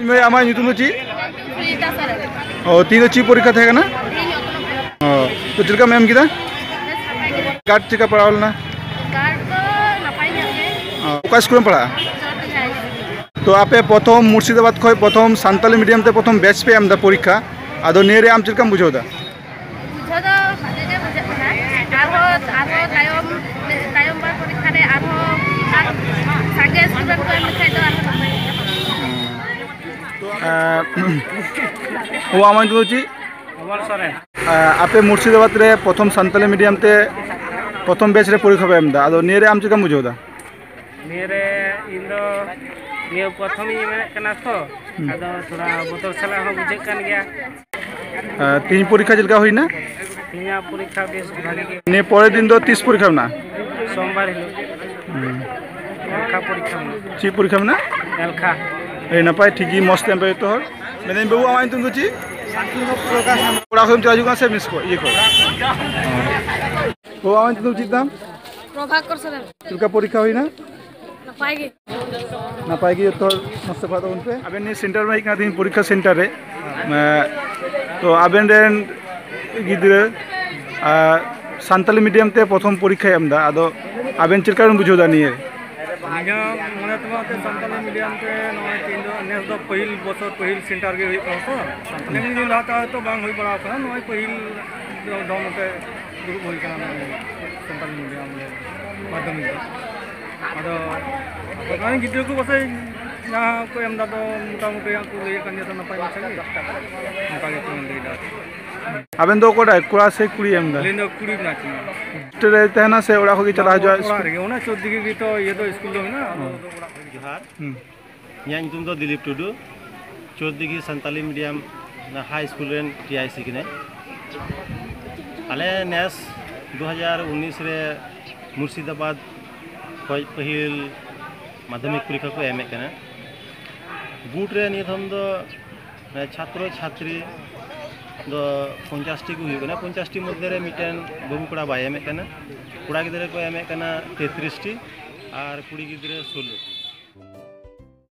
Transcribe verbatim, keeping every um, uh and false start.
ᱢᱟᱹᱭ, ᱟᱢᱟᱜ ᱧᱩᱛᱩᱢ ᱫᱚ ᱪᱮᱫ? ᱥᱩᱡᱤᱛᱟ ᱥᱚᱨᱮᱱ᱾ ᱚ, ᱛᱮᱦᱮᱧ ᱫᱚ ᱪᱮᱫ ᱯᱚᱨᱤᱠᱠᱷᱟ ᱛᱟᱦᱮᱸ ᱠᱟᱱᱟ? ᱛᱮᱦᱮᱧ ᱚᱛᱱᱚᱜ ᱯᱚᱨᱤᱠᱠᱷᱟ᱾ ᱚ, ᱛᱚ ᱪᱮᱫ ᱞᱮᱠᱟᱢ ᱮᱢ ᱠᱮᱫᱟ? ᱵᱮᱥ ᱱᱟᱯᱟᱭ ᱜᱮ᱾ ᱜᱟᱨᱰ ᱪᱮᱫ ᱞᱮᱠᱟ ᱯᱟᱲᱟᱣ ᱞᱮᱱᱟ? ᱜᱟᱨᱰ ᱫᱚ ᱱᱟᱯᱟᱭ ᱧᱚᱜ ᱜᱮ᱾ ᱚ, ᱚᱠᱟ ᱥᱠᱩᱞ ᱨᱮᱢ ᱯᱟᱲᱦᱟᱜᱼᱟ? ᱡᱚᱭᱯᱩᱨ ᱦᱟᱭ ᱥᱠᱩᱞ᱾ ᱛᱚ ᱟᱯᱮ ᱯᱨᱚᱛᱷᱚᱢ ᱢᱩᱨᱥᱤᱫᱟᱵᱟᱫᱽ ᱠᱷᱚᱱ ᱯᱨᱚᱛᱷᱚᱢ ᱥᱟᱱᱛᱟᱞᱤ ᱢᱤᱰᱤᱭᱟᱢ ᱛᱮ ᱯᱨᱚᱛᱷᱚᱢ ᱵᱮᱪ ᱯᱮ ᱮᱢ ᱮᱫᱟ ᱯᱚᱨᱤᱠᱠᱷᱟ, ᱟᱫᱚ ᱱᱤᱭᱟᱹ ᱨᱮ ᱟᱢ ᱪᱮᱫ ᱞᱮᱠᱟᱢ ᱵᱩᱡᱷᱟᱹᱣ ᱮᱫᱟ? ᱵᱩᱡᱷᱟᱹᱣ ᱫᱚ ᱵᱷᱟᱜᱮ ᱜᱮ ᱵᱩᱡᱷᱟᱹᱜ ᱠᱟᱱᱟ᱾ ᱟᱨᱦᱚᱸ, ᱟᱨᱦᱚᱸ ᱛᱟᱭᱚᱢ, ᱛᱟᱭᱚᱢ ᱵᱟᱨ ᱯᱚᱨᱤᱠᱠᱷᱟ ᱨᱮ ᱟᱨᱦᱚᱸ ᱟᱨ ᱥᱟᱸᱜᱮ ᱥᱴᱩᱰᱮᱱᱴ ᱠᱚ ᱮᱢ ᱞᱮᱠᱷᱟᱡ ᱫᱚ ᱟᱨᱦᱚᱸ ᱱᱟᱯᱟᱭ ᱠᱚᱜᱼᱟ᱾ ᱮᱸ, ᱚ, ᱟᱢᱟᱜ ᱧᱩᱛᱩᱢ ᱫᱚ ᱪᱮᱫ? ᱚᱢᱚᱞ ᱥᱚᱨᱮᱱ᱾ ᱮᱸ, ᱟᱯᱮ ᱢᱩᱨᱥᱤᱫᱟᱵᱟᱫᱽ ᱨᱮ ᱯᱨᱚᱛᱷᱚᱢ ᱥᱟᱱᱛᱟᱞᱤ ᱢᱤᱰᱤᱭᱟᱢ ᱛᱮ ᱯᱨᱚᱛᱷᱚᱢ ᱵᱮᱪ ᱨᱮ ᱯᱚᱨᱤᱠᱠᱷᱟ ᱯᱮ ᱮᱢ ᱮᱫᱟ, ᱟᱫᱚ ᱱᱤᱭᱟᱹ ᱨᱮ ᱟᱢ ᱪᱮᱫ ᱞᱮᱠᱟᱢ ᱵᱩᱡᱷᱟᱹᱣ ᱮᱫᱟ? ᱱᱤᱭᱟᱹ ᱨᱮ ᱤᱧ ᱫᱚ ᱱᱤᱭᱟᱹ ᱯᱨᱚᱛᱷᱚᱢ ᱤᱧ ᱮᱢᱮᱫ ᱠᱟᱱᱟ ᱛᱚ, ᱦᱩᱸ᱾ ᱟᱫᱚ ᱛᱷᱚᱲᱟ ᱵᱚᱛᱚᱨ ᱥᱟᱞᱟᱜ ᱦᱚᱸ ᱵᱩᱡᱷᱟᱹᱜ ᱠᱟᱱ ᱜᱮᱭᱟ᱾ ᱟᱨ ᱛᱤᱦᱤᱧ ᱯᱚᱨᱤᱠᱠᱷᱟ ᱪᱮᱫ ᱞᱮᱠᱟ ᱦᱩᱭᱱᱟ? ᱛᱮᱦᱮᱧᱟᱜ ᱯᱚᱨᱤᱠᱠᱷᱟ ᱵᱮᱥ ᱵᱷᱟᱜᱤ ᱜᱮ᱾ ᱱᱤᱭᱟᱹ ᱯᱚᱨᱮᱨ ᱫᱤᱱ ᱫᱚ ᱛᱤᱥ ᱯᱚᱨᱤᱠᱠᱷᱟ ᱢᱮᱱᱟᱜᱼᱟ? ᱥᱳᱢᱵᱟᱨ ᱦᱤᱞᱳᱜ᱾ ᱦᱩᱸ᱾ ᱮᱞᱠᱷᱟ ᱯᱚᱨᱤᱠᱠᱷᱟ ᱢᱮᱱᱟᱜᱼᱟ᱾ ᱪᱮᱫ ᱯᱚᱨᱤᱠᱠᱷᱟ ᱢᱮᱱᱟᱜᱼᱟ? ᱮᱞᱠᱷᱟ᱾ ᱟᱹᱰᱤ ᱱᱟᱯᱟᱭ, ᱴᱷᱤᱠ ᱜᱮ, ᱢᱚᱡᱽ ᱛᱮ ᱮᱢ ᱯᱮ ᱡᱚᱛᱚ ᱦᱚᱲ᱾ ᱢᱮᱱᱫᱟᱹᱧ, ᱵᱟᱹᱵᱩ, ᱟᱢᱟᱜ ᱧᱩᱛᱩᱢ ᱫᱚ ᱪᱮᱫ? ᱚᱲᱟᱜ ᱠᱷᱚᱱ ᱪᱟᱞᱟᱣ ᱦᱤᱡᱩᱜ ᱠᱟᱱᱟ ᱥᱮ ᱢᱤᱥ ᱠᱚ, ᱤᱭᱟᱹ ᱠᱚ? ᱵᱟᱹᱵᱩ, ᱟᱢᱟᱜ ᱧᱩᱛᱩᱢ ᱪᱮᱫ ᱛᱟᱢ? ᱯᱨᱚᱵᱷᱟᱠᱚᱨ ᱥᱚᱨᱮᱱ᱾ ᱪᱮᱫ ᱞᱮᱠᱟ ᱯᱚᱨᱤᱠᱠᱷᱟ ᱦᱩᱭᱱᱟ? ᱱᱟᱯᱟᱭ ᱜᱮ᱾ ᱱᱟᱯᱟᱭ ᱜᱮ, ᱡᱚᱛᱚ ᱦᱚᱲ ᱢᱚᱡᱽ ᱛᱮ ᱯᱟᱲᱦᱟᱜ ᱛᱟᱵᱚᱱ ᱯᱮ᱾ ᱟᱵᱮᱱ ᱱᱤᱭᱟᱹ ᱥᱮᱱᱴᱟᱨ ᱢᱟ ᱦᱩᱭᱩᱜ ᱠᱟᱱᱟ ᱛᱮᱦᱮᱧ ᱯᱚᱨᱤᱠᱠᱷᱟ ᱥᱮᱱᱴᱟᱨ ᱨᱮ᱾ ᱮᱸ, ᱛᱚ ᱟᱵᱮᱱ ᱨᱮᱱ ᱜᱤᱫᱽᱨᱟᱹ, ᱟᱨ ᱥᱟᱱᱛᱟᱞᱤ ᱢᱤᱰᱤᱭᱟᱢ ᱛᱮ ᱯᱨᱚᱛᱷᱚᱢ ᱯᱚᱨᱤᱠᱠᱷᱟᱭ ᱮᱢ ᱮᱫᱟ, ᱟᱫᱚ ᱟᱵᱮᱱ ᱪᱮᱫ ᱞᱮᱠᱟ ᱵᱮᱱ ᱵᱩᱡᱷᱟᱹᱣ ᱮᱫᱟ ᱱᱤᱭᱟᱹ? ᱤᱧᱟᱹᱜ ᱢᱚᱱᱮ ᱛᱮᱢᱟ ᱮᱱᱛᱮᱫ ᱥᱟᱱᱛᱟᱞᱤ ᱢᱤᱰᱤᱭᱟᱢ ᱛᱮ ᱱᱚᱜᱼᱚᱭ ᱛᱮᱦᱮᱧ ᱫᱚ, ᱱᱮᱥ ᱫᱚ ᱯᱟᱹᱦᱤᱞ ᱵᱚᱪᱷᱚᱨ, ᱯᱟᱹᱦᱤᱞ ᱥᱮᱱᱴᱟᱨ ᱜᱮ ᱦᱩᱭᱩᱜ ᱠᱟᱱᱟ ᱛᱚ᱾ ᱥᱟᱱᱛᱟᱞᱤ ᱢᱤᱰᱤᱭᱟᱢ ᱞᱟᱦᱟᱛᱮ ᱦᱚᱭᱛᱳ ᱵᱟᱝ ᱦᱩᱭ ᱵᱟᱲᱟ ᱟᱠᱟᱱᱟ, ᱱᱚᱜᱼᱚᱭ ᱯᱟᱹᱦᱤᱞ ᱫᱚ ᱫᱚᱢ ᱛᱮ ᱫᱩᱲᱩᱵ ᱦᱩᱭ ᱠᱟᱱᱟ ᱱᱚᱜᱼᱚᱭ ᱥᱟᱱᱛᱟᱞᱤ ᱢᱤᱰᱤᱭᱟᱢ ᱨᱮ ᱢᱟᱫᱽᱫᱷᱚᱢᱤᱠ ᱫᱚ᱾ ᱟᱫᱚ ᱱᱚᱜᱼᱚᱭ ᱜᱤᱫᱽᱨᱟᱹ ᱠᱚ ᱯᱟᱥᱮᱡ ᱡᱟᱦᱟᱸ ᱠᱚ ᱮᱢ ᱮᱫᱟ ᱫᱚ ᱢᱚᱴᱟᱢᱩᱴᱤ ᱦᱟᱸᱜ ᱠᱚ ᱞᱟᱹᱭᱮᱫ ᱠᱟᱱ ᱜᱮᱭᱟ ᱛᱚ ᱱᱟᱯᱟᱭ ᱢᱟᱪᱷᱟ ᱜᱮ, ᱚᱱᱠᱟ ᱜᱮᱠᱚ ᱞᱟᱹᱭ ᱮᱫᱟ᱾ ᱟᱵᱮᱱ ᱫᱚ ᱚᱠᱚᱭᱴᱟᱜ, ᱠᱚᱲᱟ ᱥᱮ ᱠᱠᱩᱲᱤ ᱮᱢ ᱮᱫᱟ? ᱟᱹᱞᱤᱧ ᱫᱚ ᱠᱩᱲᱤ ᱢᱮᱱᱟᱜ ᱠᱤᱱᱟ᱾ ᱦᱳᱥᱴᱮᱞ ᱨᱮ ᱛᱟᱦᱮᱱᱟ ᱥᱮ ᱚᱲᱟᱜ ᱠᱷᱚᱱ ᱜᱮ ᱪᱟᱞᱟᱜ ᱦᱤᱡᱩᱜᱼᱟ ᱚᱲᱟᱜ ᱥᱠᱩᱞ? ᱨᱮᱜᱮ, ᱚᱱᱟ ᱪᱳᱫᱽᱫᱤᱜᱷᱤ ᱜᱮ ᱛᱚ ᱤᱭᱟᱹ ᱫᱚ ᱥᱠᱩᱞ ᱫᱚ ᱢᱮᱱᱟᱜᱼᱟ, ᱟᱫᱚ ᱦᱩᱸ᱾ ᱚᱲᱟᱜ ᱨᱮᱜᱮ᱾ ᱡᱚᱦᱟᱨ᱾ ᱦᱩᱸ᱾ ᱤᱧᱟᱹᱜ ᱧᱩᱛᱩᱢ ᱫᱚ ᱫᱤᱞᱤᱯ ᱴᱩᱰᱩ᱾ ᱪᱳᱫᱽᱫᱤᱜᱷᱤ ᱥᱟᱱᱛᱟᱞᱤ ᱢᱤᱰᱤᱭᱟᱢ ᱦᱟᱭ ᱥᱠᱩᱞ ᱨᱮᱱ ᱴᱤ ᱟᱭ ᱥᱤ ᱠᱟᱹᱱᱟᱹᱧ᱾ ᱟᱞᱮ ᱱᱮᱥ ᱫᱩ ᱦᱟᱡᱟᱨ ᱩᱱᱤᱥ ᱨᱮ ᱢᱩᱨᱥᱤᱫᱟᱵᱟᱫᱽ ᱠᱷᱚᱱ ᱯᱟᱹᱦᱤᱞ ᱢᱟᱫᱽᱫᱷᱚᱢᱤᱠ ᱯᱚᱨᱤᱠᱠᱷᱟ ᱠᱚ ᱮᱢᱮᱫ ᱠᱟᱱᱟ᱾ ᱵᱳᱨᱰ ᱨᱮ ᱱᱤᱭᱟᱹ ᱫᱷᱚᱢ ᱫᱚ, ᱢᱟᱱᱮ, ᱪᱷᱟᱛᱨᱚ ᱪᱷᱟᱛᱨᱤ ᱫᱚ ᱯᱚᱧᱪᱟᱥ ᱴᱤ ᱠᱚ ᱦᱩᱭᱩᱜ ᱠᱟᱱᱟ᱾ ᱯᱚᱧᱪᱟᱥ ᱴᱤ ᱢᱚᱫᱽᱫᱷᱮ ᱨᱮ ᱢᱤᱫᱴᱮᱱ ᱵᱟᱹᱵᱩ ᱠᱚᱲᱟ ᱵᱟᱭ ᱮᱢᱮᱫ ᱠᱟᱱᱟ᱾ ᱠᱚᱲᱟ ᱜᱤᱫᱽᱨᱟᱹ ᱠᱚ ᱮᱢᱮᱫ ᱠᱟᱱᱟ ᱛᱮᱛᱨᱤᱥ ᱴᱤ ᱟᱨ ᱠᱩᱲᱤ ᱜᱤᱫᱽᱨᱟᱹ ᱥᱳᱞᱳ ᱴᱤ᱾